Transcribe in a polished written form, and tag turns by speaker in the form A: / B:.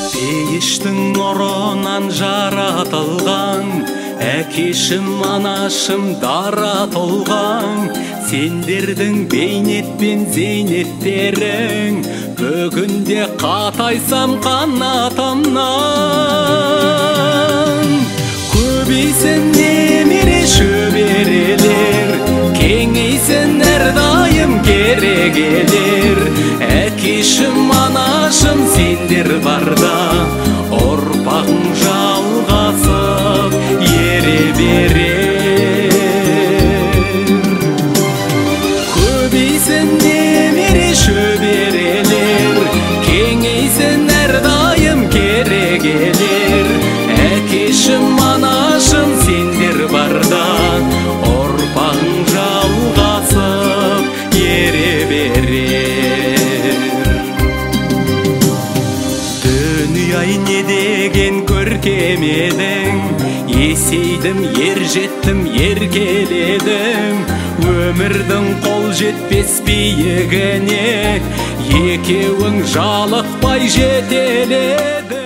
A: Пейіштің нұрынан жаратылған, әкешім, анашым дара тұлғаң, сендердің бейнет пен зейнеттерің, бүгінде қатайсам қанатымнан. Көбейсін немере шөберелер, кеңейсін әрдайым керегелер, әкешім, анашым, сендер барда, ұрпағың жалғасып ере берер. Көбейсін немере шөберелер, кеңейсін әрдайым керегелер, әкешім, анашым, сендер барда, ұрпағың жалғасып ере берер. Дүние-ай, не деген көркем едің, есейдім, ер жеттім, еркеледім, өмірдің қол жетпес биігіне екеуің жалықпай жетеледің.